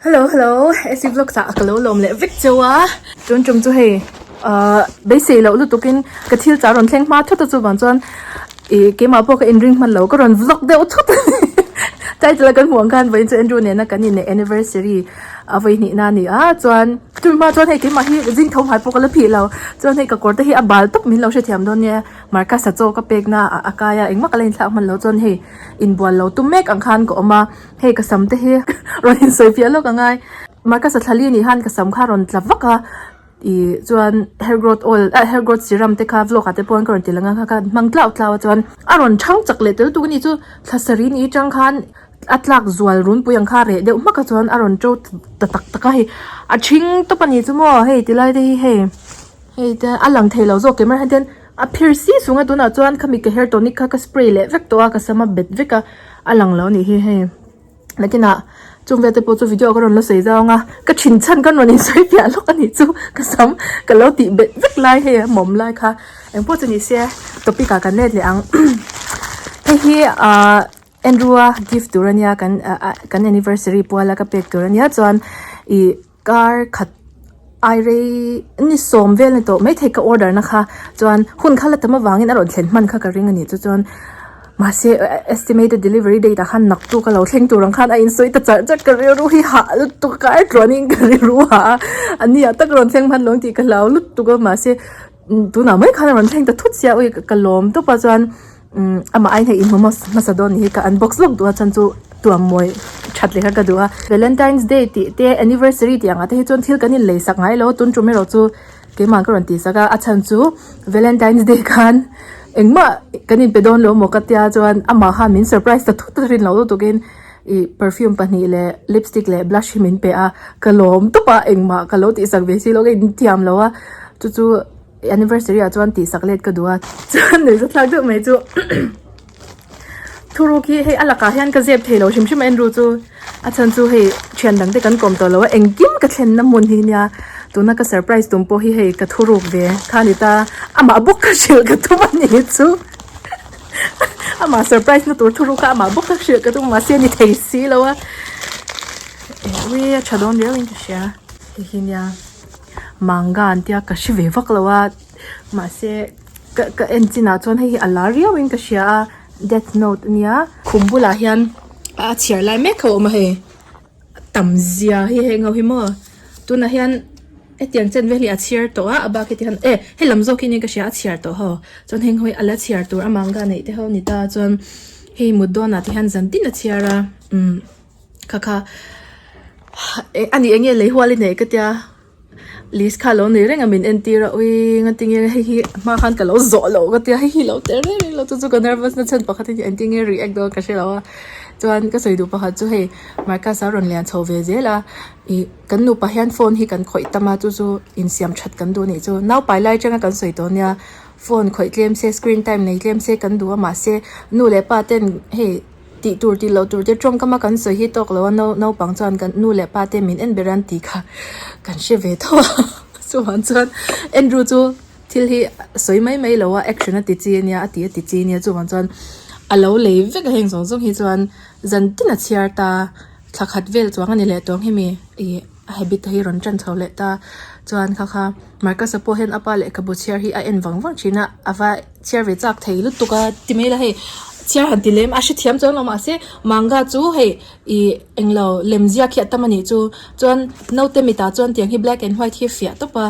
Hello hello AC vlogs ah ka lo lawm leh vek cheu a tun tum chu hei ahh beisei loh lutuk in ka thil chah rawn thleng hma thut a chuvang chuan ih keimah pawh ka inring hman lo ka rawn vlog deuh thut a ni title a kan hmuh ang khan vawiin chu Andrew nena kan inneih anniversary a vawi hnih na a ni a chuan tun hma chuan hei keimah hi zing tho hmai pawh ka la phih lo chuan hei ka kawr te hi a bal tawp min lo hrethiam dawn nia Marcus-a chaw ka pek na a kai a engmah ka la inthlak hman lo chuan hei inbual lo tum mek ang khan ka awm a. Hei ka sam te hi rawn insawi fiah lawk angai Marcus-a thlali anih khan ka sam kha rawn tla vak a ih chuan hair growth oil ah hair growth serum te kha vlog ah te pawh an ka rawn ti lang a kha kha hmang tlau tlau a chuan a rawn thang chak leh tel tuk a ni chu thla sarih ni atang khan a tlak zual runpui ang kha a reh deuh hmak a chuan a rawn to ta tak tak a hei a thing tawp a ni chu maw hei tilai te hi hei hei te a lang thei lo zawk camera hian ten a phir si chung a tunah chuan khami ka hair tonic kha ka spray leh vek tawh a ka sam a bet vek a. A lang lo anih hi hei nakinah chung vel te pawh chu video ka rawn la sawi zau ang a ka thin chhan ka rawn insawi piah lawk anih chu ka sam ka lo tih bet vek lai hei a mawm lai kha engpawh chu ni se topic ah kan let leh ang hei hi ahh Andrew a gift tur ania kan ah kan anniversary puala ka pek tur ania chuan ih Kar khat ai rei ni sawm vel ni tawh maithei ka order na kha chuan hun kha la tam avangin a rawn thlen hman kha ka ring a ni chu chuan mahse estimated delivery date ah khan naktuk a lo thleng tur ang khan a insawi ta charh charh ka rilru hi hah lutuk a kar tluanin ka rilru hah a a ni ah tak a rawn thleng hman lo ang tih ka hlau lutuk a mahse tunah mai khan a rawn thleng ta thut sia ui ka lawm tawp a chuan umm amah aiin hei inhmu hmasa dawn ni hi ka unbox lawk duh a chuan chu tuam mawi that leh kha ka duh a valentine's day tih te anniversary tih ang ah te hi chuan thil kan inlei sak ngai lo tun tum erawh chu keimah ka rawn tih sak a a chhan chu valentine's day khan engmah kan inpe dawn lo maw ka tia chuan amah khan min surprise ta thut a rin loh lutuk in ih perfume pahnih leh lipstick leh blush hi min pe a ka lawm tawp a engmah ka lo tih sak ve si lo ka inthiam lo a chu chu. Anniversary ah chuan tih sak let ka duh a chuan nuihza thlak deuh mai chu thuruk hi hei a lakah hian ka zep thei lo hrim hrim a Andrew chu a chhan chu hei thian dang te kan kawm tawh lo a engkim ka thlenna hmun hi nia tuna ka surprise tum pawh hi hei ka thuruk ve kha ni ta amah bawk ka hrilh ka tum a ni chu amah surprise na tur thuruk kha amah bawk ka hrilh ka tum a mahse ni thei si lo a ui a tha dawn riau in ka hria hei hi nia. Manga an tia ka hre ve vak lo a mahse ka ka en chinah chuan hei hi a lar riau in ka hria a death note ania khum bulah hian a chhiar lai mek kha a awm a hei tam zia hi heng ho hi maw tunah hian hetiang chen vel hi a chhiar tawh a a bak hi tihian e hei lam zawk hi nia ka hria a chhiar tawh ho chuan heng ho hi a la chhiar tur a manga neih te ho a ni ta chuan hei mut dawnah te hian zan tin a chhiar a umm. Kha kha ani eng nge lei hual i neih ka tia list kha alo nei reng a min entir a ui ngatinge hei hi hma khan ka lo zawh loh ka tia hei hi lo tel reng reng lo chu chu ka nervous na chhan pakhat a ni engtin nge react dawn ka hre lo a chuan ka sawi duh pakhat chu hei Marcus a rawn lian chho ve zel a ih kan nupa hian phone hi kan khawih tam a chu chu insiam that kan duh anih chu naupai lai atanga kan sawi tawh ania phone khawih tlem se screen time nei tlem se kan duh a mahse nu leh pa ten hei. Tih tur tih loh tur te tawngkam a kan sawi hi tawk lo a naupang chuan kan nu leh pa te min en ber an tih kha kan hre ve tho a chuvang chuan Andrew chu thil hi sawi mai mai lo a action a ti chi ania a ti a ti chi ania chuvang chuan a lo lei vek a heng zawng zawng hi chuan zan tin a chhiar ta thla khat vel chuang a ni leh tawng hemi ih a habit te hi rawn tan chho leh ta chuan kha kha Marcus-a pawh hian a pa lehkhabu chhiar hi a en vang vang thin a a va. Chhiar ve chak thei lutuk a ti mai la hei chhiar han ti lem a hrethiam chuan lo mahse manga chu hei ih englo lem ziak hi a tam a nih chu chuan naute mitah chuan tiang hi black and white hi a fiah tawp a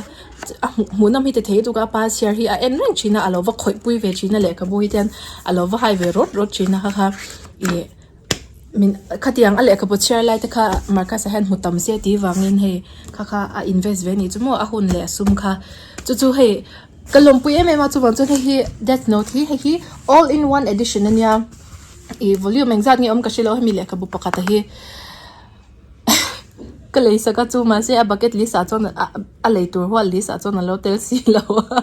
a hmuh hmuh nawm hi ti thei lutuk a a pa chhiar hi a en reng thin a a lo va khawih pui ve thin a lehkhabu hi te hian a lo va hai ve rawt rawt thin a kha kha ih min khatiang a lehkhabu chhiar lai te kha Marcus-a hian hmu tam se tih vangin hei kha kha a invest ve a nih chu maw a hun leh a sum kha chu chu hei. Ka lawmpui em em a chuvang chuan hei hi death note hi hei hi all in one edition ania ih volume engzat nge awm ka hrelo hemi lehkhabu pakhat a hi ka lei sak a chu mahse a bucket list ah chuan a lei tur hual list ah chuan alo tel si lo a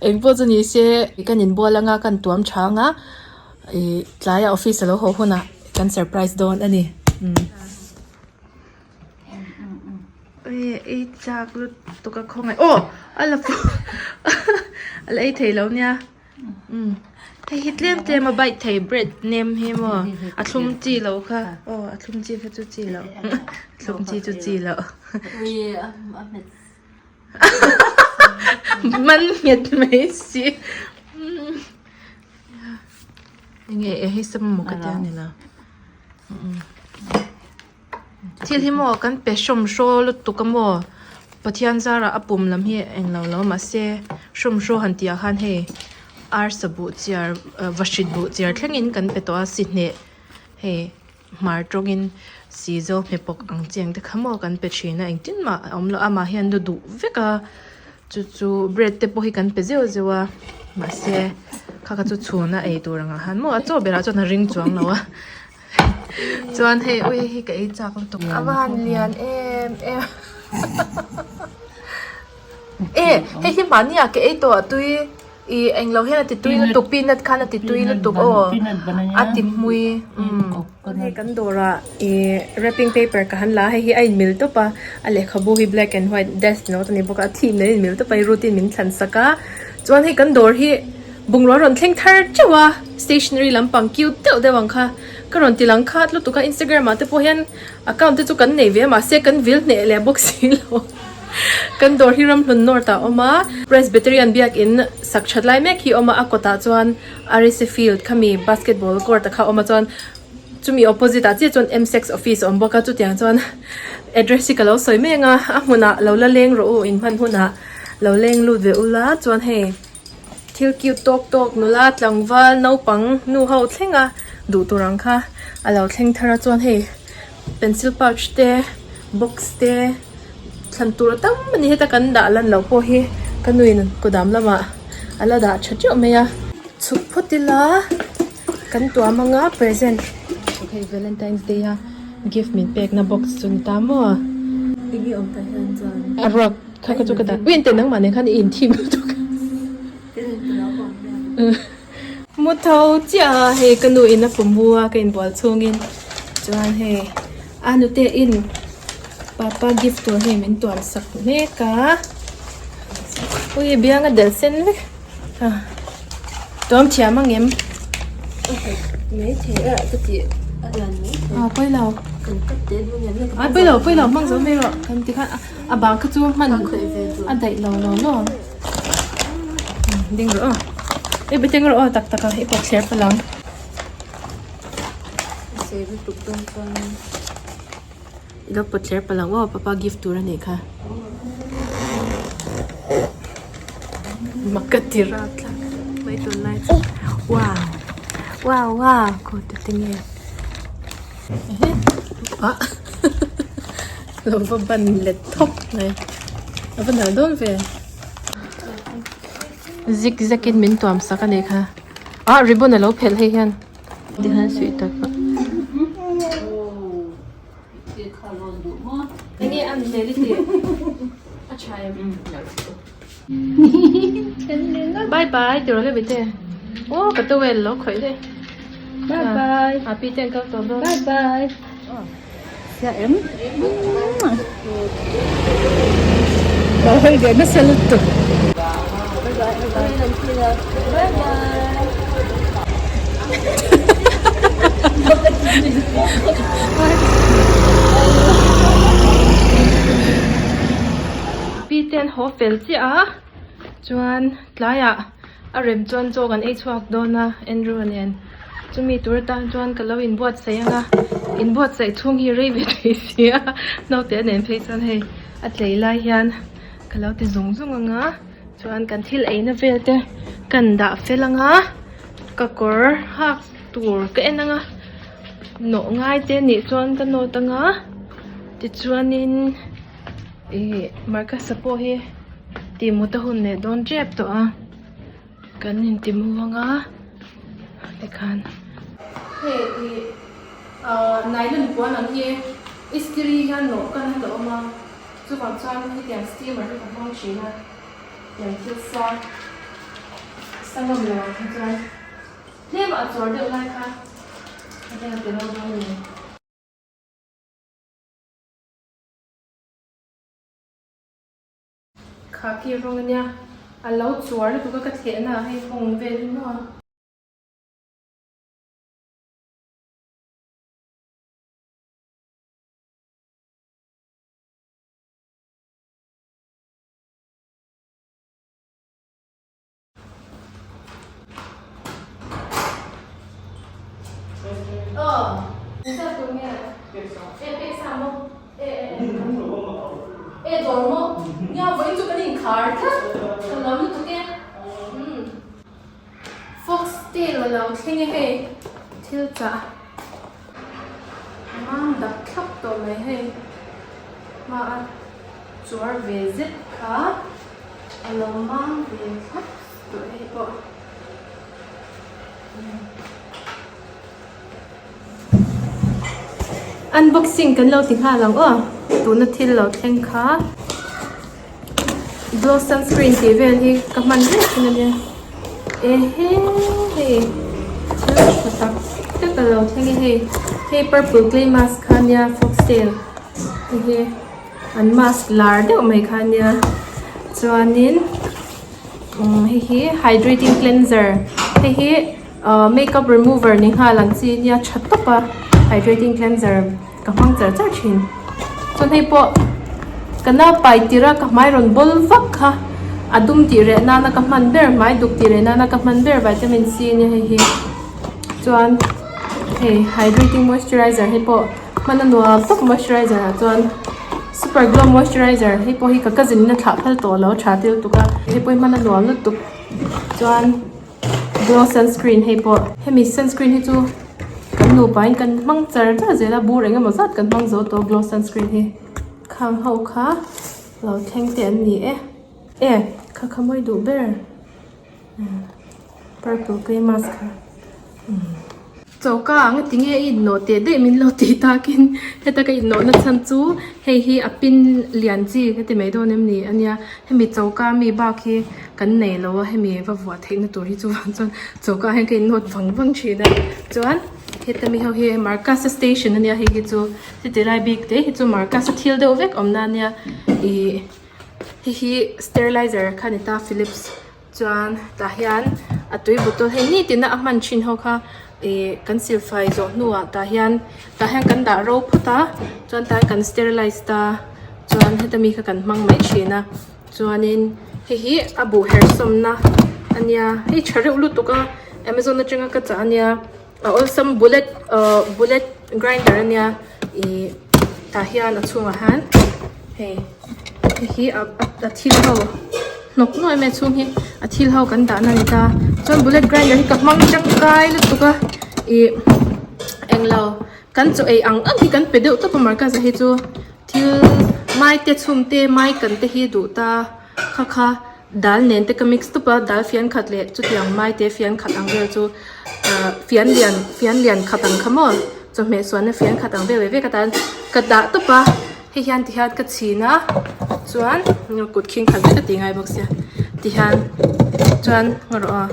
engpawh chu ni se kan inbual anga kan tuam chhang a ih tlaiah office alo haw hunah kan surprise dawn a ni umm. Ei chak lutuk a khawngaih aw a la fu a la ei thei lo nia umm hei hi tlem tlem a bite thei bread nem hi maw a thlum chi lo kha aw. thlum chi kha chu chi loh thlum chi chu chi loh man nghet mai si enge e hei sam maw ka tia ni lo thil hi maw kan pe hrawmhraw lutuk a maw Pathian zarah a pum lam hi englo lo mahse hrawmhraw han tih ah khan hei arsa buh chiar vahrit buh chiar thlengin kan pe tawh a sihneh hei hmar tawngin si zo hmepawk ang chi ang te kha maw kan pe thin a engtin mah a awm lo a amah hian lu duh vek a chu chu bread te pawh hi kan pe zeuh zeuh a mahse kha kha chu chhun a ei tur angah khan maw a chaw berah chuan a ring chuang lo a chuan hei ui hi ka ei chak lutuk a va han lian em em e hei hi mahni ah ka ei tawh a tui. Ih englo hian a ti tui lutuk peanut khan a ti tui lutuk aw a ti hmui umm hei kan dawrah ih wrapping paper ka han la a hei hi a inmil tawp a a lehkhabu hi black and white desk note a ni bawk a a theme nen a inmil tawp a hei routine min thlan sak a chuan hei kan dawr hi bungrua rawn thleng thar teuh a stationery lampang cute deuh deuh ang kha ka rawn ti lang khat lutuk a instagram ah te pawh hian account te chu kan nei ve a mahse kan vil hneh leh bawk si lo. Kan dawr hi Ramhlun North ah a awm a, Presbyterian biakin sak that lai mek hi a awm a, a kawtah chuan RSA field khami basketball court a kha a awm a chuan chumi opposite ah chiah chuan M-sex office a awm bawk a chutiang chuan address hi ka lo sawi mek a, a hmunah lo la leng rawh u inhman hunah lo leng lut ve ula chuan hei thil cute tawk tawk nula tlangval naupang nu ho thleng a duh tur ang kha a lo thleng thar a chuan hei pencil pouch te box te. Thlan tur tam a ni heta kan dah lan loh pawh hi ka nuin kudam lamah a la dah tha teuh mai a. Chhuk phawt ila kan tuam anga present hei valentine's day a gift min pekna box chu ni ta maw. Enge awm tah hian chuan. A ruak kha ka chu ka dah ui engtin nangmah nen khan i inthim lutuk. Mu tho chiah a hei ka nu in a pawm hu a ka inbual chhungin chuan hei a nute in papa gift tur hei min tuam sak mek a ui biang a delh sen vek a tuam thiam ang em a pawi lo a pawi lo pawi lo hmang zo mai rawh kan ti khan a bang kha chu hman a daih lo lo lo. Ding rawh aw. I be ding rawh aw tak tak a i pawt thler palh ang. I lo pawt thler palh ang aw papa gift tur a nih kha. Mak ka ti rat tlat mai tunlai chu. Wow wow wow ko tu te nge. Ah lo va ban let thawk mai a va nalh dawn ve zik zak in min tuam sak a nih kha ah ribbon alo phelh hei hian tikhan suih tak a enge an hmel i tih a tha em bye bye ti rawh le bete aw ka towel lo khawih daih bye bye a pi te an kal tawh dawn bye bye sia em lo hawi leh nasa lutuk bye bye bye bye Pi te an haw fel chiah a chuan tlaiah a rem chuan chaw kan ei chhuak dawn a Andrew a nen chumi tur atan chuan ka lo inbuatsaih ang a inbuatsaih chhung hi rei ve thei si a naute a nen phei chuan hei a tlei lai hian ka lo ti zung zung ang a chuan kan thil eina vel te kan dah fel ang a ka kawr hak tur ka en ang a nawh ngai te nih chuan ka nawt ang a tichuanin. Ih Marcus-a pawh hi tih mut a hun leh dawn tep tawh a kan inti muang a tikhan hei ih ah nylon puan ang hi istiri hian nawh kan a hlauhawm a chuvang chuan hetiang steamer hi ka hmang thin a tiang thil sa sa ngam lo ang kha chuan tlem a chawr deuh lai kha hetiang a ti ro dawn a ni. Khaki rawng ania a lo chuar lutuk a ka thlehna ah hei hawng vel hi maw. Foxtail a lo thleng e hei thil chah mang dak thlap tawh mai hei hma a chuar ve zet kha a lo mang ve thlap tawh hei pawh. Unboxing kan lo ti nghal ang aw tuna thil lo thleng kha glow sunscreen tih vel hi ka hman reng thin ania ehe hei thil tha tak tak a lo thleng e hei hei purple clay mask kha ania foxtail hei hi an mask lar deuh mai kha ania chuanin umm hei hi hydrating cleanser hei hi ahh makeup remover ni nghal ang chi nia tha tawp a hydrating cleanser ka hmang char char thin chuan hei pawh ka naupai tirh a ka hmai rawn bawl vak kha a dum tih reh nana ka hman ber hmai duk tih reh nana ka hman ber vitamin C ania hei hi chuan hei hydrating moisturizer hei pawh hman a nuam tawp moisturizer ah chuan super glow moisturizer hei pawh hi ka cousin in a thlah phal tawh lo tha tel tuk a hei pawh hi hman a nuam lutuk chuan. Glow sunscreen hei pawh hemi sunscreen hi chu kan nupa in kan hmang char char zel a bur eng emaw zat kan hmang zo tawh glow sunscreen hi khang ho kha lo thleng te an ni e e kha kha mawi duh ber purple clay mask kha umm. Choka ang tinge i inhnawh teh daih min lo tih takin heta ka inhnawh na chhan chu hei hi a pin lian chi ka ti mai dawn em ni ania hemi choka mi bak hi kan nei lo a hemi va vuah theih na tur hi chuvang chuan choka ah hian ka innawt vang vang thin a chuan heta mi ho hi Marcus a station ania hei hi chu heti lai bik te hi chu Marcus a thil deuh vek awmna ania ih hei hi sterilizer kha a ni ta Philips. Chuan tah hian a tui bottle hei nitin a a hman thin ho kha ih kan silfai zawh hnuah tah hian tah hian kan dah ro phawt a chuan tah hian kan sterilize ta chuan heta mi kha kan hmang mai thin a chuanin hei hi a buh her sawmna a nia hei tha reuh lutuk a amazon atanga ka chah a nia a awlsam bullet ahh bullet grinder a nia ih tah hian a chhungah hian hei hei hi a a thil ho hnawk nuai mai a chhung hi a thil ho kan dahna a ni ta chuan bullet grinder hi ka hmang tangkai lutuk a ih englo kan chaw ei ang ang hi kan pe deuh tawp a markaz ah hi chu thil mai te chhum te mai kan te hi duh ta kha kha. Dal nen te ka mix tup a dal fian khat leh chutiang mai te fian khat ang vel chu ah fian lian fian lian khat ang kha maw chawhmeh suanna fian khat ang vel ve ve ka tan ka dah tawp a hei hian ti hian ka chhin a chuan kut khing khat vek a ti ngai bawk sia ti hian chuan ngaw rawh aw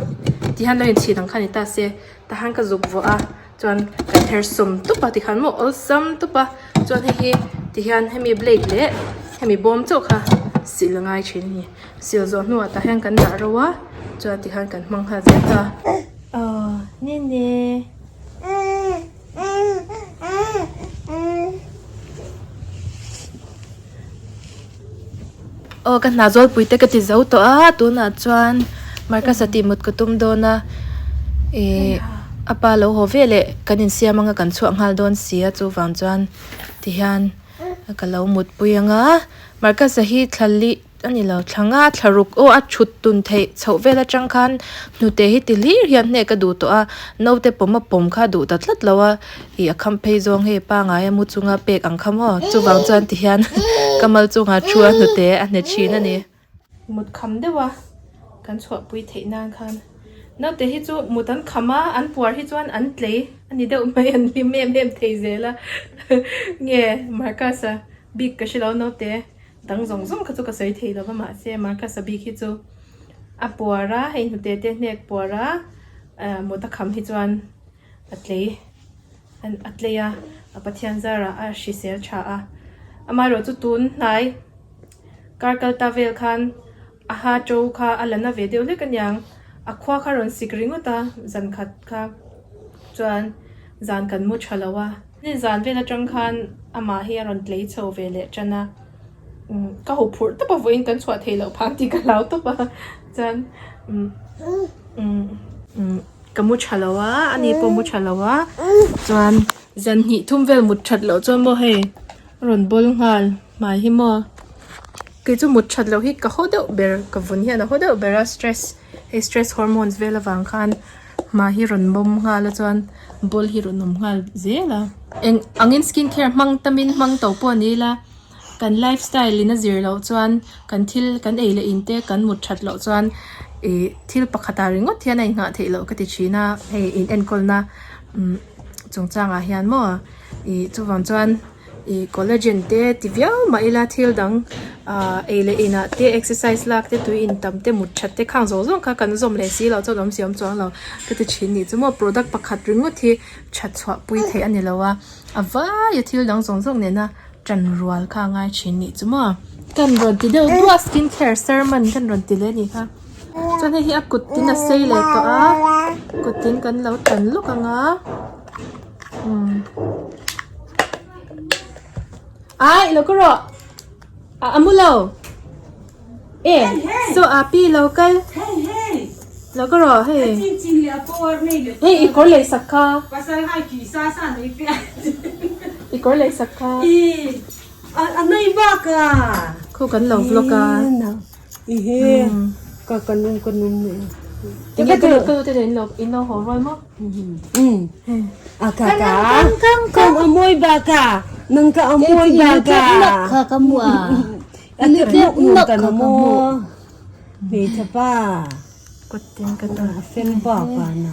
ti hian lo inchhin ang kha ni ta se tah hian ka zuk vuah a chuan kan her sawm tup a tikhan maw awlsam tup a chuan hei hi tihian hemi blade leh hemi bawm chauh kha sil a ngai thin a ni sil zawh hnuah tah hian kan dah ro a chuan tikhan kan hmang nghal zel ta. Aw nene. Aw ka hna zawlpui te ka ti zo tawh a tunah chuan Marcus a tih mut ka tum dawn a ih a pa lo haw ve leh kan insiam anga kan chhuah nghal dawn si a chuvang chuan tihian ka lo mutpui ang a Marcus a hi thla lih a ni lo thla nga thla ruk aw a thut tun theih chhoh vel atang khan hnute hi ti hlir hian hnek a duh tawh a naute pawm a pawm kha a duh ta tlat lo a. Ih a kham phei zawng hei pangai a mu chunga pek ang kha maw chuvang chuan ti hian ka mal chungah thu a hnute a hne thin a ni. Mut kham deuh a kan chhuahpui theih nan khan naute hi chu mut an kham a an puar hi chuan an tlei a ni deuh mai an hlim em em thei zel a nge Marcus a bik ka hrelo naute dang zawng zawng kha chu ka sawi thei lova mahse Marcus a bik hi chu a puar a hei hnute te hnek puar a mut a kham hi chuan. A tlei a tlei a a Pathian zarah a hrisel tha a amaherawh chu tun hnai kar kal ta vel khan a ha to kha a la na ve deuh hlek aniang a khua kha rawn sik ringawt a zan khat kha chuan zan kan mu tha lo a ni zan vel atang khan amah hi a rawn tlei chho ve leh tan a umm ka huphurh tawp a vawiin kan chhuah theih loh phang tih ka hlau tawp a chuan umm umm. Ka mu tha lo a, ani pawh mu tha lo a, chuan zan hnih thum vel mut that loh chuan maw hei a rawn bawl nghal hmai hi maw kei chu mut that loh hi ka haw deuh ber ka vun hian a haw deuh ber a stress hei stress hormones vel avang khan hmai hi rawn bawm nghal a chuan bawl hi rawn awm nghal zel a eng angin skin care hmang tamin hmang to pawh ni ila kan life style in a zir loh chuan kan thil kan ei leh in te kan mut that loh chuan ih thil pakhat ah ringawt hian a inngah theih loh ka ti thin a hei in enkawl na umm chungchang ah hian maw ih chuvang chuan ih collagen te ti viau mah ila thil dang ah ei leh in ah te exercise lak te tui in tam te mut that te khang zawng zawng kha kan zawm leh si loh chuan awm si awm chuang lo ka ti thin nih chu maw product pakhat ringawt hi that chhuah pui theih a ni lo a a vai a thil dang zawng zawng nena. Ṭan rual kha a ngai ṭhin nih chu maw? Kan rawn ti deuh duah a skin care sermon kan rawn ti leh a nih kha. Chuan hei hi a kut tin a sei leh tawh a, kut tin kan lo tan lawk ang a. Umm. Ai lo ka rawh. A a mu lo. E so a pi lo kal. Lo ka rawh hei. Hei i kawr lei sak kha. I kawr lei sak kha. Khaw kan lo vlog a. Tinge ka nu ka nu te nen in lo haw rual maw? Kut tin ka ta fel bak a na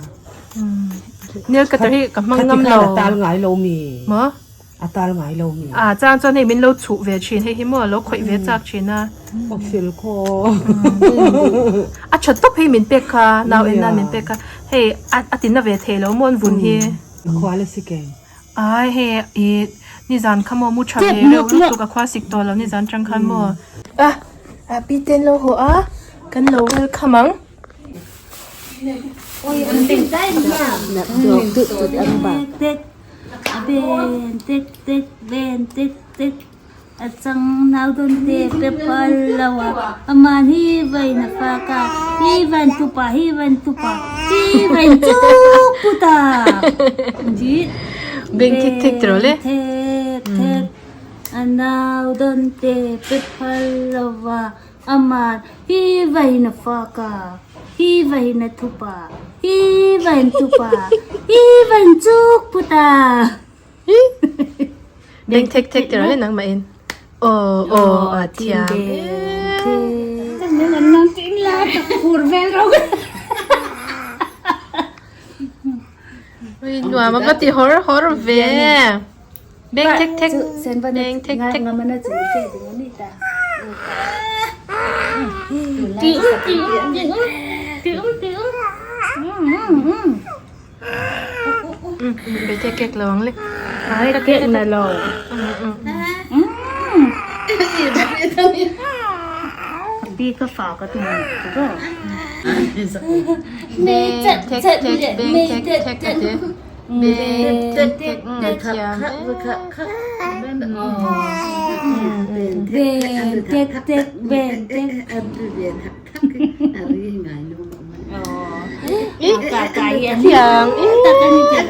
nail cutter hi ka hmang ngam lo a tal ngai lo mi maw a tal ngai lo mi a chang chuan hei min lo chhuh ve thin hei hi maw a lo khawih ve chak thin a a fel khaw a tha tawp hei min pek kha nau en nan min pek kha hei a ti na ve thei lo maw an vun hi khua la si ke Ai hei i nizan kha maw mu tha ve reuh lutuk a khua sik tawh lo nizan tang khan maw. A a pi te an lo haw a kan lo welcome ang. A chang nau dawn te pe phal lo a, aman hi vain a fak a, hi vain tupa, hi vain tupa, hi vain chuk puta tih Beng thek thek tiraw le? Thek thek a nau dawn te pe phal lo a, aman hi vain a fak a, hi vain a thupa, hi vain tupa, hi vain chuk puta. Beng thek thek tiraw le nangmah in aw aw a thiam e. Ui nuam a va ti hawr hawr ve. Beng thek thek beng thek thek. Bete kek lo ang le. Ai kek na lo. Bi ka fa ka tum tu ro. Beng tek tek beng tek tek ate. Beng tek tek thiam e. Beng tek tek beng tek. Thiam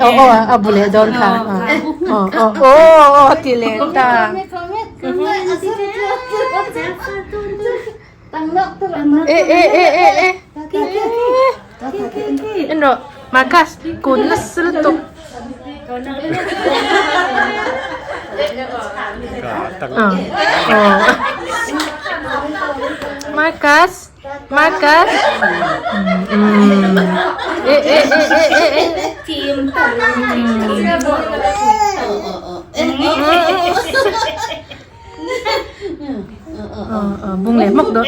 aw aw a bu leh dawn kha aw aw aw aw a ti leh ta e e e e e en rawh Marcus kun nasa lutuk Marcus Marcus e e e e e bung leh hmawk dawn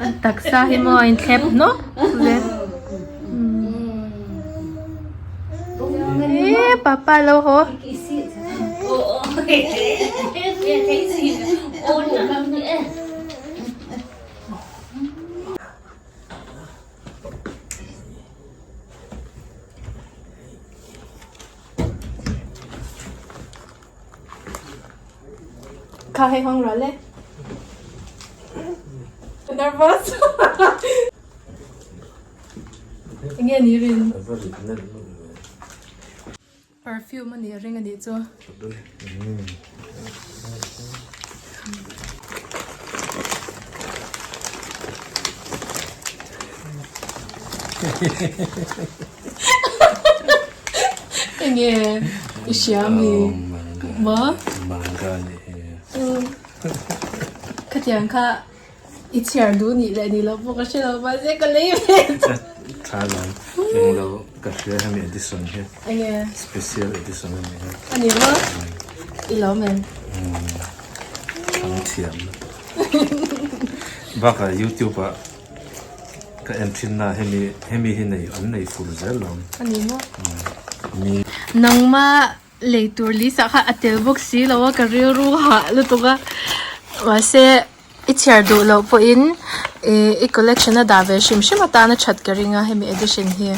an taksa hi maw a inthlep nawk zel e papa lo haw Kha hei hawng ral e. Nervous. Enge ni rin? Perfume a nih a ring a nih chu. Enge i hria mi? Maw? Manga ni hi. Khatiang kha I chhiar duh nih leh nih loh pawh ka hre lo mahse ka lei ve ta. Tha lam englo ka hria hemi edition hi. Enge? Special edition a ni a. A ni maw? I lo men. Thang thiam na. Bakah youtube ah ka en thin na hemi hemi hi nei an nei fur zel lo. A ni maw? Nangma Lei tur lisa kha a tel bawk si lo a ka rilru hah lutuk a mahse i chhiar duh loh pawhin ih i collection a dah ve hrim hrim atana that ka ring a hemi edition hi.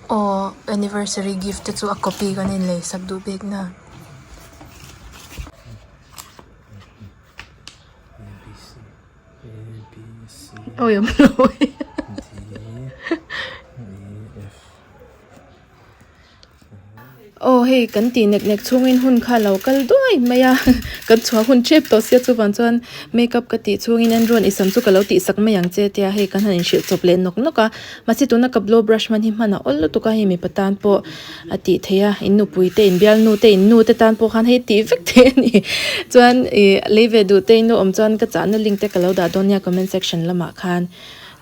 Aw anniversary gift te chu a copy kan inlei sak duh bik na. Awi awm lo e. Aw hei kan tih nek nek chhungin hun kha lo kal duai mai a kan chhuah hun tep tawh sia chuvang chuan makeup ka tih chhungin Andrew-a'n i sam chu ka lo tih sak mai ang che tia hei kan han inhrilh chawp leh nawk nawk a mahse tuna ka blow brush hman hi hman a awl lutuk a hei mipa tan pawh a tih theih a in nupui te in bialnu te in nu te tan pawh khan hei tih vek theih a ni chuan ih lei ve duh te in lo awm chuan ka chahna link te ka lo dah dawn nia comment section lamah khan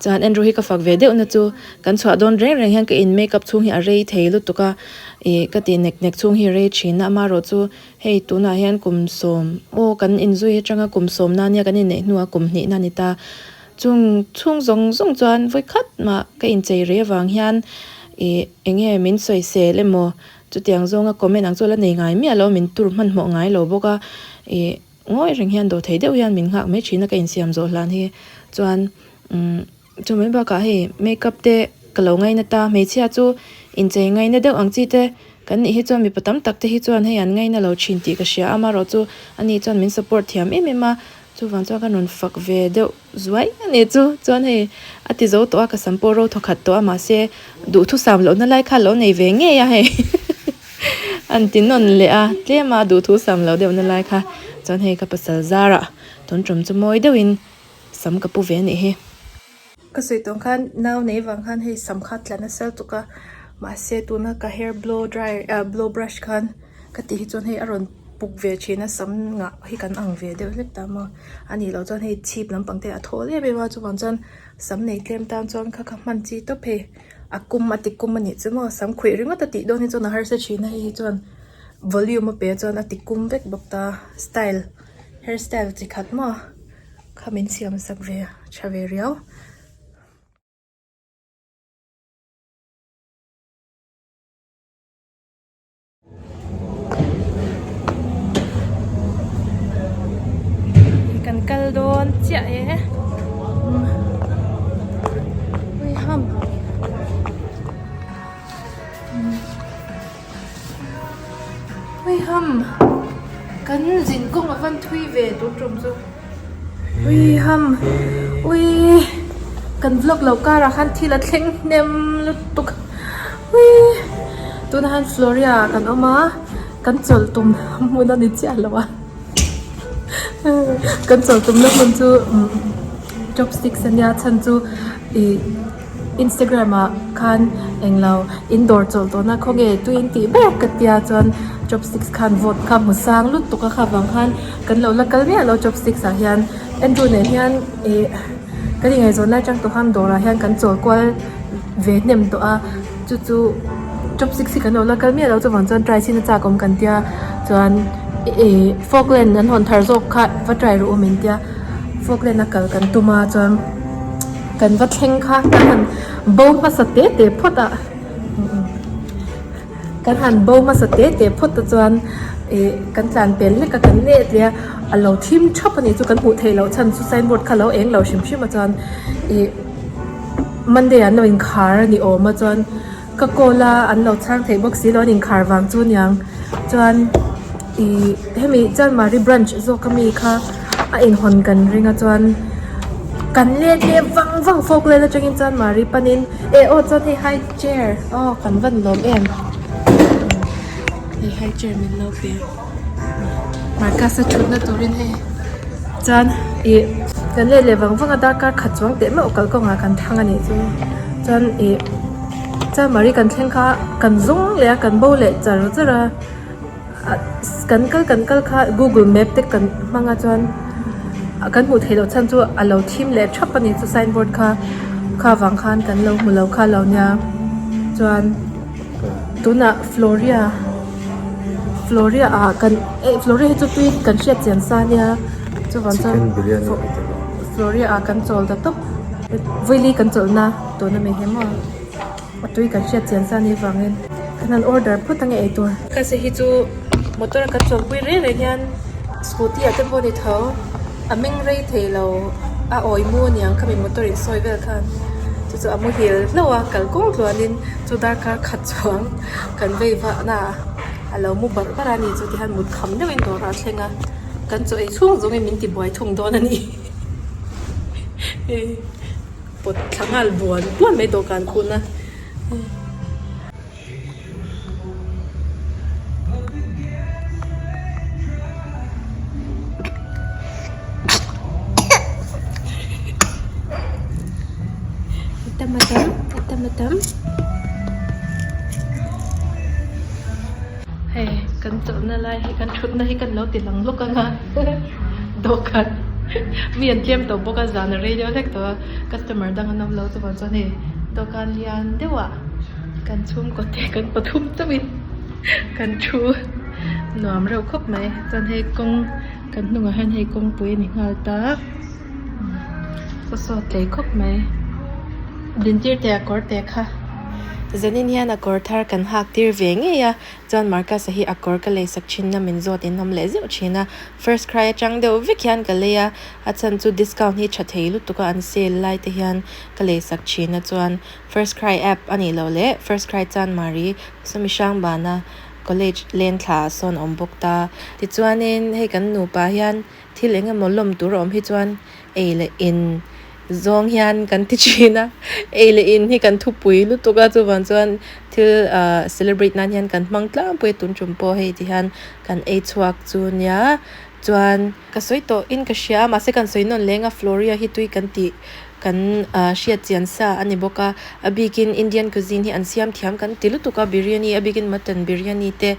chuan Andrew hi ka fak ve deuh na chu kan chhuah dawn reng reng hian ka in makeup chhung hi a rei thei lutuk a ih ka tih nek nek chhung hi a rei thin a amaherawh chu hei tunah hian kum sawm aw kan inzui atanga kum sawm na nia kan inneih hnuah kum hnih na a ni ta Chung chhung zawng zawng chuan vawikhat mah ka inchei rei avang hian ih eng nge min sawisel emaw chutiang zawnga comment ang chu la nei ngai miah lo min tur hmanhmawh ngai lo bawk a ih ngawi reng hian dawhthei deuh hian min nghak mai thin a ka insiam zawh hlan hi chuan umm chu mai bakah hei makeup te ka lo ngaina ta hmeichhia chu inchei ngaina deuh ang chi te kan nih hi chuan mipa tam tak te hi chuan hei an ngaina lo thin tih ka hria a amaherawhchu ani chuan min support thiam em em a. Chuvang chuan ka rawn fak ve deuh zuai a ni chu. Chuan hei a ti zo tawh a, ka sam pawh ro thawkhat tawh a mahse duhthusam lohna lai kha lo nei ve ngei a hei an ti nawn leh a, tlem a duhthusam loh deuhna lai kha. Chuan hei ka pasal zarah tawntawm chu mawi deuhin sam ka pu ve a nih hi. Ka sawi tawng khan nau nei vang khan hei sam kha tla nasa lutuk a mahse tuna ka hair blow dryer ah blow brush khan ka tih hi chuan hei a rawn puk ve thin a sam ngah hi kan ang ve deuh hlek ta maw a nih loh chuan hei chhip lampang te a thawl em em a chuvang chuan sam nei tlem tan chuan kha kha hman chi tawp hei a kum a ti kum a nih chu maw sam khuih ringawt a tih dawn hi chuan a harsa thin a hei hi chuan volume a pe chuan a ti kum vek bawk ta style hair style chi khat maw. Kha min siam sak ve tha ve riau. Kan kal dawn chiah e. Ui ham. Ui ham kan zin kawng a van thui ve tun tum chu ui ham ui kan vlog lo karah khan thil a thleng hnem lutuk ui tunah hian Floria ah kan awm a kan chawlh tum hmun a ni chiah lo a kan chawlh tumna hmun chu chopsticks ania chhan chu ih. Instagram ah khan englo in dawr chawlh tawh na khawnge tui in tih ber ka tia chuan chopsticks khan vote kha hmu sang lutuk a kha vang khan kan lo la kal miah lo chopsticks ah hian Andrew nen hian ih kan ingaihzawn lai atang tawh khan dawrah hian kan chawl kual ve hnem tawh a chu chu chopsticks hi kan lo la kal miah lo chuvang chuan try chhin a chak awm kan tia chuan ih falkland an hawn thar zawk kha va try rawh u min tia falkland a kal kan tum a chuan. Kan va thleng kha kan han bo hmasa te te phawt a kan han bo hmasa te te phawt a chuan ih kan tlan pel hlek a kan let leh a a lo thim thap a nih chu kan hmuh theih loh chhan chu signboard kha a lo eng lo hrim hrim a chuan ih Monday an lo inkhar a ni awm a chuan ka call a an lo chhang thei bawk si lo an inkhar vang chu aniang chuan. Ih hemi Chanmari branch zawk ami kha a inhawn kan ring a chuan kan let leh vang vang fawk lel atangin Chanmari panin eh aw chuan hei high chair aw kan van lawm em hei high chair min lo pe Marcus a thutna turin hei chuan ih kan let leh vang vang a darkar khat chuang teh meuh kalkawngah kan thang a nih chu chuan ih Chanmari kan thleng kha kan zawng leh a kan bo leh char char a. Kan kal kan kal kha google map te kan hmang a chuan kan hmuh theih loh chhan chu a lo thim leh thap a ni chu sign board kha kha vang khan kan lo hmu lo kha lo nia chuan tunah floria floria ah kan eh floria hi chu tui kan hriat chian sa nia chuvang chuan floria ah kan chawl ta tawp vawili kan chawlhna tuna mi hi maw. A tui kan hriat chian sa ni vangin kan han order phawt ange eitur. Ka se hi chu motor a kan chuanpui reng reng hian scooty ah te pawh a ni tho a meng rei thei lo a awi mu aniang khami motor in sawi vel khan chu chu a muhil hlauh a kalkawng tluanin chu darkar khat chuang kan vei vah na a lo mu barh barh a ni chu tihian mut kham deuhin dawrah a thleng a kan chaw ei chhung zawngin min ti buai thung dawn a ni. Pawt thla nghal buan buan mai dawhkan khun a. Hei kan chawlhna lai hi kan thutna hi kan lo ti lang lawk ang a dawhkan mi an tlem tawh bawk a zan a rei deuh hlek tawh a customer dang an awm lo chuvang chuan hei dawhkan lian deuh ah kan chhungkaw te kan pathum chauhin kan thu nuam reuh khawp mai chuan hei kawng kan hnungah hian hei kawngpui a ni nghal ta saw saw tlei khawp mai dintir teh a kawr teh kha. Zanin hian a kawr thar kan hak tir ve ngei a, chuan Marcus-a hi a kawr ka lei sak thin a min zawt in awm leh zeuh thin a, first cry atang deuh vek hian ka lei a, a chhan chu discount hi tha thei lutuk a an sale lai te hian ka lei sak thin a chuan first cry app a nih loh leh first cry chuan Mari sawmi hrang bana college leng thla ah sawn a awm bawk ta. Tichuanin hei kan nupa hian thil eng emaw lawm tur a awm hi chuan ei leh in zawng hian kan ti thin a, ei leh in hi kan thupui lutuk a chuvang chuan thil ah celebrate nan hian kan hmang tlangpui a tun tum pawh hei ti hian kan ei chhuak chu nia chuan ka sawi tawh in ka hria a mahse kan sawi nawn leng a Floria hi tui kan tih kan ah hriat chian sa a ni bawk a a bikin Indian cuisine hi an siam thiam kan ti lutuk a biryani a bikin mutton biryani te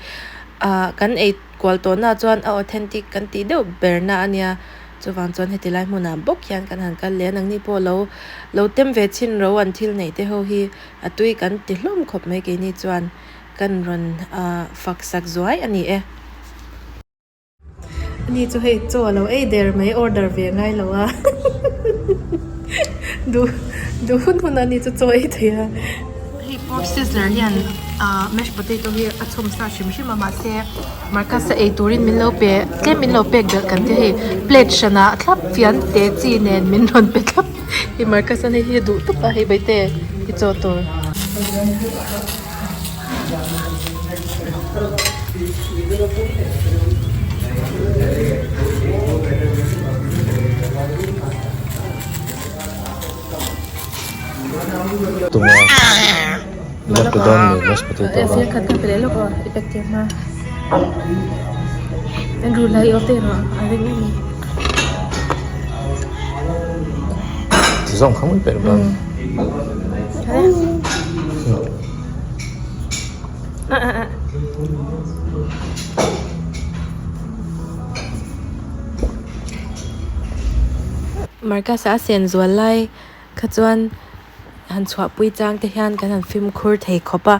ah kan ei kual tawh na chuan a authentic kan tih deuh ber na a nia. Chuvang chuan heti lai hmunah bawk hian kan han kal leh a, nangni pawh lo lo tem ve chin ro an thil neih te ho hi a tui kan ti hlawm khawp mai keini chuan kan rawn fak sak zuai a ni e. Ani chu hei chaw a lo ei der mai order ve ngai lo a duh duh hun hun a ni chu chaw ei thei a. Hei pork sizzler hian mashed potato hi a chhawm sa hrim hrim a mahse Marcus a ei turin min lo pe tlem min lo pek belh kan tia hei plate hranah thlap fian te chi nen min rawn pe thlap hei Marcus a hei hi a duh tawp a hei Baite i chaw tur. Tuma ila pe dawn ni mashed potato a kha ka pe leh lawk aw i pack tir hma Andrew lai aw te rawh a ring em Ti zawng kha mai pe dawn Marcus a sen zual lai kha chuan han chhuahpui chang te hian kan han fimkhur thei khawp a,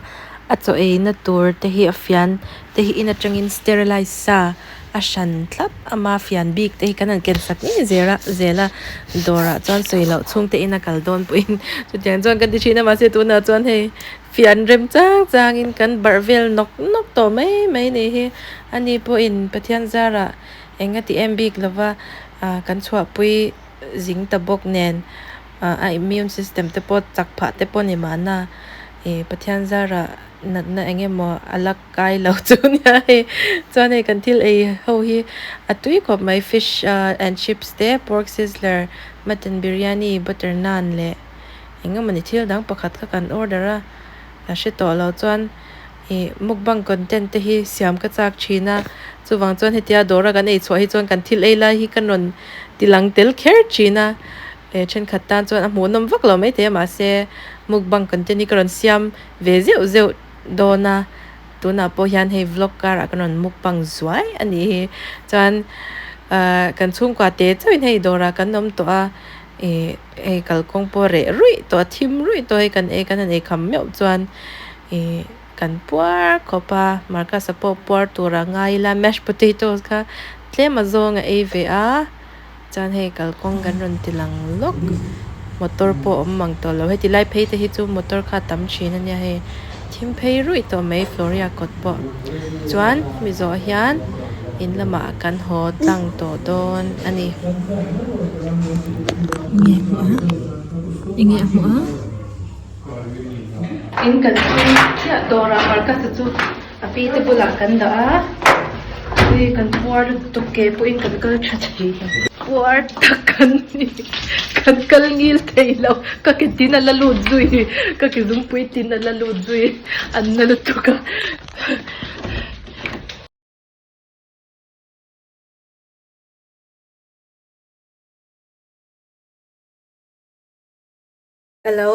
a chaw eina tur te hi a fian te hi in atangin sterilize sa a hran thlap ama fian bik te hi kan han ken sak ngei zel a zel a dawrah chuan sawi loh chhung te in a kal dawn pawhin chutiang chuan kan ti thin a mahse tunah chuan hei fian rem chang changin kan barh vel nawk nawk tawh mai mai ni hi ani pawhin Pathian zarah eng a ti em bik lova ah kan chhuahpui zing ta bawk nen ah a immune system te pawh chak phah te pawh ni mahna. Ih Pathian zarah natna eng emaw a la kai lo chu nia hei chuan hei kan thil ei ho hi a tui khawp mai fish and chips te pork sizzler mutton biryani butter naan leh eng emawni thil dang pakhat kha kan order a ka hre tawh lo chuan ih mukbang content te hi siam ka chak thin a chuvang chuan hetia dawra kan ei chhuah hi chuan kan thil ei lai hi ka rawn ti lang tel kher thin a. He thenkhat tan chuan a hmuhnawm vak lo maithei a mahse mukbang content hi ka rawn siam ve zeuh zeuh dawn a tunah pawh hian hei vlog karah ka rawn mukbang zuai a nih hi chuan ahh kan chhungkua te chauhin hei dawrah kan awm tawh a ih hei kalkawng pawh reh ruih tawh a thim ruih tawh hei kan ei kan han ei kham meuh chuan ih kan puar khawp a Marcus-a pawh puar tura ngai ila mashed potatoes kha tlem a zawng a ei ve a. Chuan hei kalkawng kan rawn ti lang lawk motor pawh a awm mang tawh lo heti lai phei te hi chu motor kha a tam thin a nia hei thim phei ruih tawh mai Floria kawt pawh chuan hemi zawh hian in lamah kan haw tlang tawh dawn a ni. Enge a hmuh a enge a hmuh a in kan thleng chiah dawrah Marcus-a chu A pi te bulah kan dah a, ui kan puar lutuk ke pawhin kan kal tha thei lo. Puar tak kan ni, kan kal ngil thei lo, ka ke tin a la lut zui, ka ke zungpui tin a la lut zui, an na lutuk a. Ka lo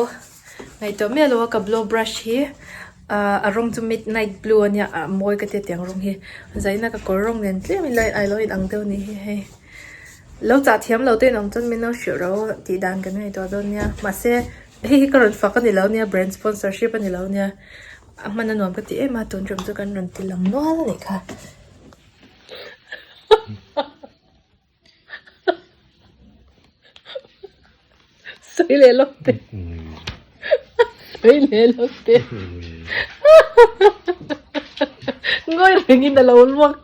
ngaihtuah miah lo a ka blow brush hi ah a rawng chu midnight blue a nia ah mawi ka tia tiang rawng hi zaina ka kawr rawng nen tlem in lai ilo in ang deuh a nih hi hei lo chah thiam lo te in awm chuan min lo hrilh ro tih dan kan ngaihtuah dawn nia mahse hei hi ka rawn fak a ni lo nia brand sponsorship a ni lo nia a hman a nuam ka ti em a tun tum chu kan rawn ti lang nual a nih kha. Sawi leh lawk teh. Sawi leh lawk teh. Ngawi rengin a lo luak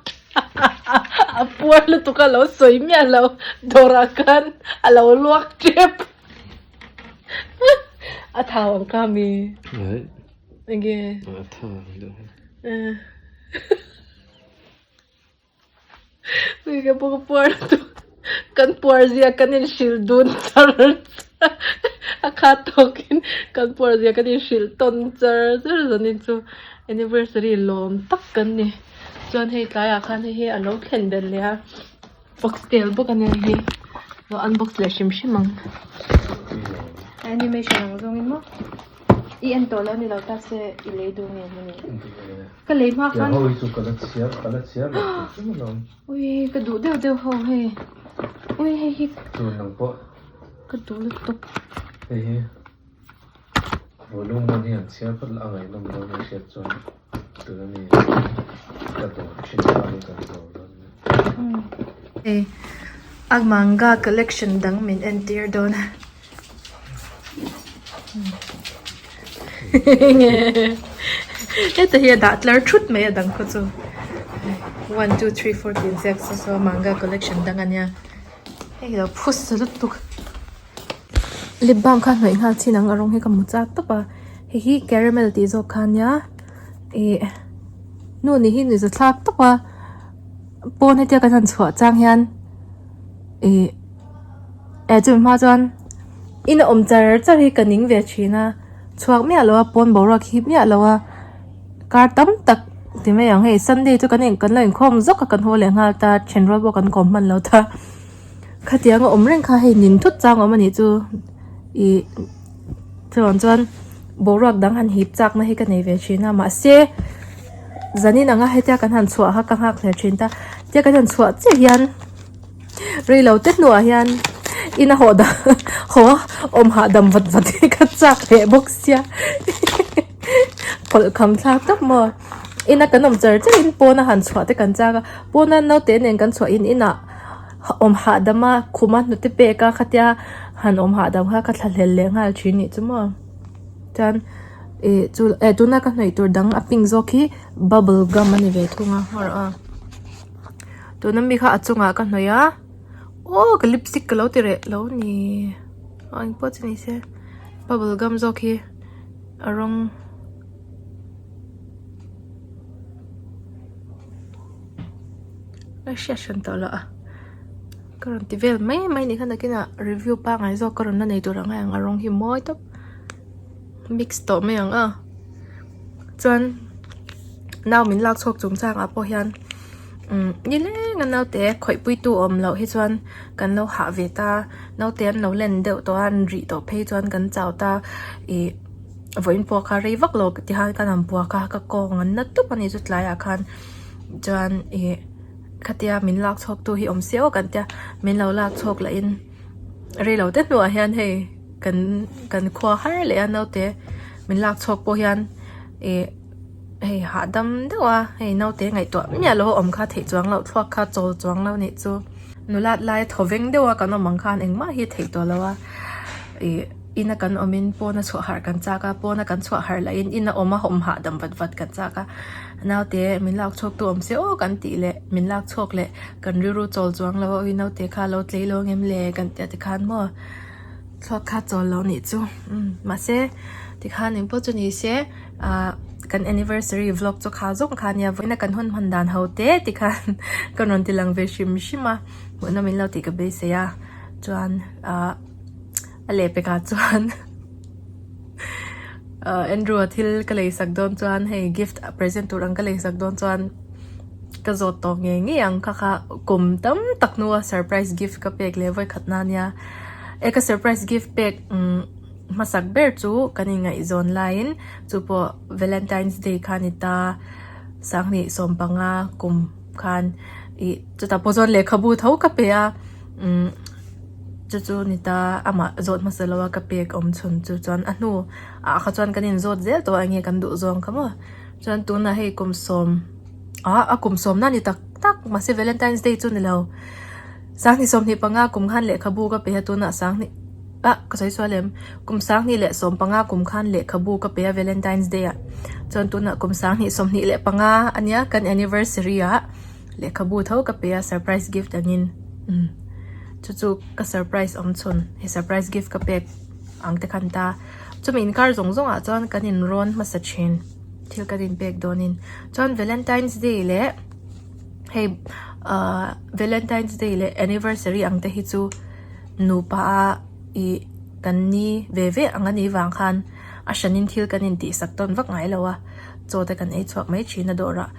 a puar lutuk a lo sawi miah lo dawrah khan a lo luak tep. A thau ang kha mi. Enge? A thau ang deuh. Ui ka pawh ka puar lutuk kan puar zia kan in hrilh dun char char a khat tawkin kan puar zia kan in hrilh tawn char char zanin chu anniversary lawm tak kan ni chuan hei tlaiah khan hei hi a lo thlen belh leh a foxtail bawk a nia hei lo unbox leh hrim hrim ang animation ang zawngin maw i en tawh lo a ni lo ta se i lei duh nge maw ni. Ka lei hma khan. Ho hi chu ka la chhiar ka la chhiar lo tih chu maw. Ui ka duh deuh deuh ho hei. Ui hei hi. Chu nang pawh. Ka duh lutuk. Hei hi. Volume 1 hi an chhiar phawt la a ngaihnawm dawn a hriat chuan tuna mi ka dawr thin kha hi kan zawm dawn nia. Hei a manga collection dang min entir dawn a. Heta hi a dah tlar thut mai a dang khaw chu 1 2 3 4 tih inziak saw saw manga collection dang a nia hei lo phus sa lutuk lip balm kha hnawih nghal chin ang a rawng hi ka hmu chak tawp a hei hi caramel tih zawk kha a nia ih nu nih hi nuihza thlak tawp a pawn hetia kan han chhuah chang hian ih. Eh chumi hma chuan in a awm char char hi ka ning ve thin a chhuak miah lo a pawn boruak hip miah lo a kar tam tak ti mai ang hei sunday chu kan in kan lo inkhawm zawk a kan haw leh nghal ta then rual pawh kan kawm hman lo ta khatiang a awm reng kha hei nin thut chang a awm a nih chu ih chuan chuan boruak dang han hip chak na hi ka nei ve thin a mahse zanin anga hetia kan han chhuah kha ka nghak hle thin ta tia kan han chhuah chiah hian. Rei lo te hnuah hian in a haw dah haw a awm hahdam vat vat hi ka chak leh bawk sia phawlh kham thlak tak maw ina kan awm char char in pawn a han chhuah te kan chak a pawn a naute nen kan chhuah in inah awm hahdam a khum a hnute pek a khatia han awm hahdam kha ka thlahlel leh nghal thin nih chu maw chuan ih chu eh tuna ka hnawih tur dang a pink zawk hi bubble gum a ni ve thung a hawr a. Tuna mi kha a chungah ka hnawih a aw ka lipstick ka lo ti reh lo ni aw engpawh chu ni se bubble gum zawk hi a rawng. A hriat hran tawh loh a ka rawn ti vel mai mai ni kha nakinah review pangngai zawk ka rawn la nei tur ang a ang a rawng hi mawi tawp mix tawh mai ang a chuan nau min lak chhuak chung chang ah pawh hian umm nileng a naute khawihpui tu awm loh hi chuan kan lo hah ve ta naute an lo len deuh tawh a an rih tawh phei chuan kan chau ta ih vawiin pawh kha rei vak lo ti khan ka han buak a ka kawng an na tup a ni chu tlaiah khan chuan ih khatia min lak chhuak tu hi awm se aw kan tia min lo lak chhuak lah in rei lo te hnuah hian hei kan kan khua har leh a naute min lak chhuak pawh hian ih hei hahdam deuh a hei naute ngaihtuah miah lo a awm kha theih chuang loh thluak kha chawl chuang lo nih chu nulat lai thaw veng deuh a kan awm ang khan engmah hi theih tawh lo a ih. Ina kan awmin pawna chhuah harh kan chak a, pawna kan chhuah harh lahin ina awm a awm hahdam vat vat kan chak a. Naute min lak chhuak tu awm se aw kan tih leh min lak chhuak leh kan rilru chawl chuang lo a ui naute kha lo tlei lo ngem le kan tia tikhan maw thluak kha chawl lo nih chu umm mahse tikhan engpawh chu ni se ah kan anniversary vlog chu kha zawng kha nia vawiina kan hun hman dan ho te tikhan ka rawn ti lang ve hrim hrim a hmuhnawm min lo tih ka beisei a chuan ah. A lehpekah chuan Andrew a thil ka lei sak dawn chuan hei gift present tur ang ka lei sak dawn chuan ka zawt tawh ngei ngei ang kha kha kum tam tak hnua surprise gift ka pek leh vawi khat na nia e ka surprise gift pek hmasak ber chu kan inngaihzawn laiin chu pawh valentine's day kha a ni ta sanghnih sawmpanga kum khan ih chutah pawh chuan lehkhabu tho ka pe a umm. Chu chu ni ta amah zawt hmasa lo a ka pek awm chhun chu chuan a hnu ah kha chuan kan in zawt zel tawh a enge kan duh zawng kha maw chuan tunah hei kum sawm ah a kum sawm na ni tak tak mahse valentine's day chu ni lo sanghnih sawmhnih panga kum khan lehkhabu ka pe a tunah sanghnih ah ka sawi sual em kum sanghnih leh sawm panga kum khan lehkhabu ka pe a valentine's day ah chuan tunah kum sanghnih sawmhnih leh panga ania kan anniversary ah. Lehkhabu tho ka pe a surprise gift angin umm chu chu ka surprise awm chhun he surprise gift ka pek ang te khan ta chumi inkar zawng zawng ah chuan kan in rawn hmasa thin thil kan in pek dawn in chuan valentine's day leh hei ahh valentine's day leh anniversary ang te hi chu nupa a ih kan ni ve ve ang a nih vang khan a hran in thil kan in tih sak tawn vak ngai lo a chaw te kan ei chhuak mai thin a dawrah.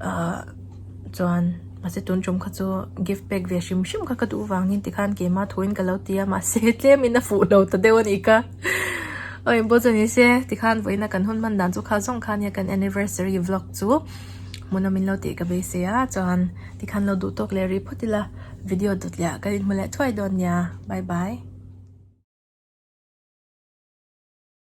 Ahh chuan mahse tun tum kha chu gift pek ve hrim hrim kha ka duh vangin tikhan keimah thuin ka lo ti a mahse tlemin a fuh lo ta deuh a nih kha aw engpawh chu ni se tikhan vawiina kan hun hman dan chu kha zawng kha ania kan anniversary vlog chu hmun a min lo tih ka beisei a chuan tikhan lo duh tawk leh rih phawt ila video dawt leh ah kan inhmu leh thuai dawn nia bye bye.